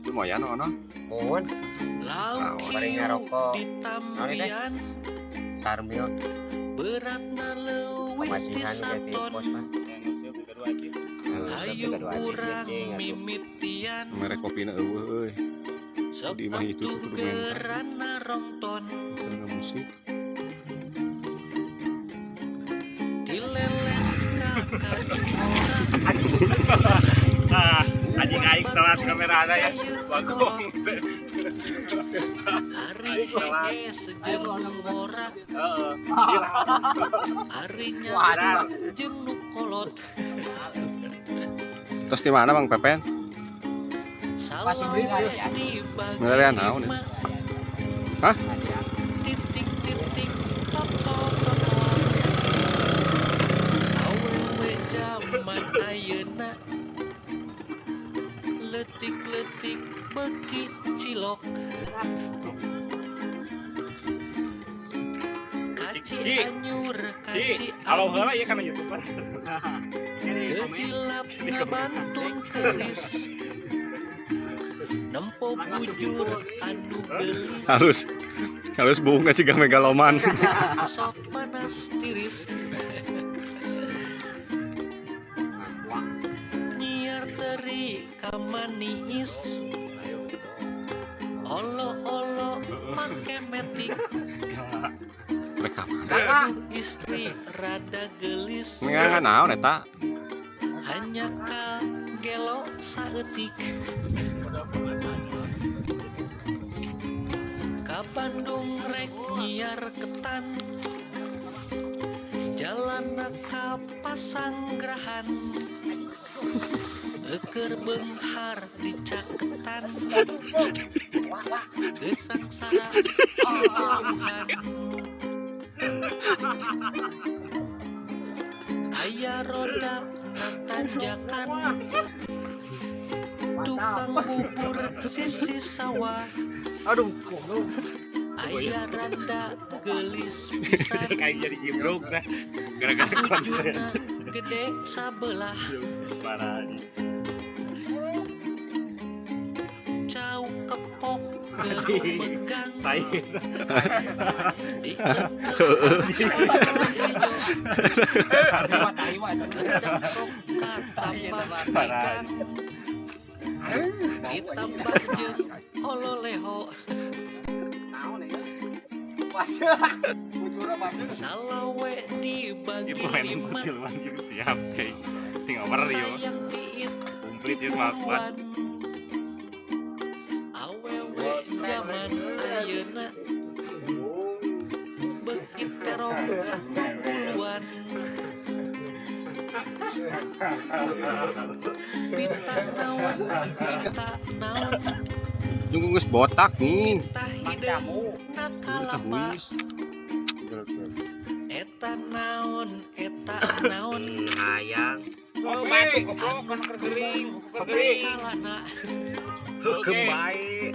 Lumayan ono. Mun. Lauk Bari hiu ngarokok. di tampian Tarmil beratna leuwih ti pamasihan ge ti saton pos mah. Hayu urang mimitian Mere kopina eueuh euy. Sok Di imah itu atuh tuh kudu menta. gerana rongton Karena musik. Dileles ka kayu ora. Ah, anjing aing telat kamerana ya. Bagong. Ari hees jeung nu ngora. Heeh. Ari Wah, nyaeta jeung nu kolot. Terus di mana Bang Pepen? Salawe dibagi Milarian naon ya? lima. Hah? Titik-titik totol totol. Awewe jaman ayeuna leutik-leutik beuki cilok. Kaci Ci. anyur Ci, kaci halo heula amis. ieu kana YouTube. Teu hilap ngabantun keris. Nempo bujur anu geulis. Halus. Halus bunga ciga megaloman. Sok panas tiris. Nyiar teri kamaniis. Olo-olo make metik. Mereka mana? Aduh istri rada gelis. Ngan naon eta? Hanya ka gelo saeutik. Ka Bandung rek nyiar ketan. Jalana ka Pasanggrahan. Eukeur beunghar dicaketan. Geus sangsara jauhan. Aya roda natanjakan. Tukang bubur sisi sawah. Aduh, goblok. Aya randa geulis pisan. Kayak jadi jibruk nah. Gara-gara konten. Bujurna gede sabelah. Parah anjing. Cau kepok geru megang. Tai. Ditambah ditambah jeung ololeho. Naon ya? Paseuh. Bujurna paseuh. Salawe dibagi Itu main lima. tiluan gitu siap kayak tinggal over yo. Sayang diit Komplit ya mah kuat. buruan. Awewe zaman ayeuna beuki terong buluan. Pita naon, pita naon, Jeung geus botak nih. pita hideung na Eta kalapa. huis. Eta naon, eta naon, Hayang. Oke, goblok kan gering, gering. calana. Heukeum bae.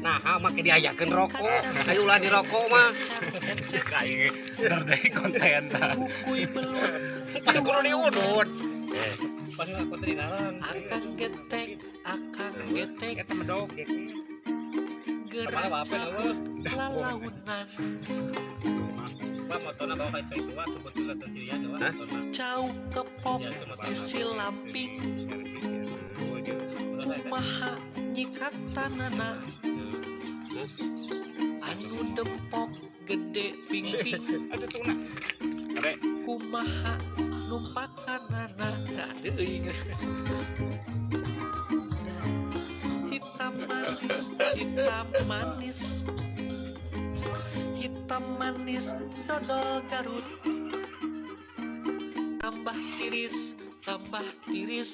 Nah, make diayakeun rokok. Ayo ulah dirokok mah. Cek aing terdei konten tah. Kukui belut Pan kudu diudut. Pas konten di dalam. akang getek, akang getek, Eta medok. gerak cabut lalaunan. Pak motona bawa kayak itu wah sebetulnya tercirian wah Hah? motona. Cau kepok isi lamping, kumaha nyikat tanana. Anu dempok gede pingping, Aduh tuh nah. kumaha numpakanana. Nah, teuing. Hitam manis, hitam manis, hitam manis dodol Garut. Tambah tiris, tambah tiris.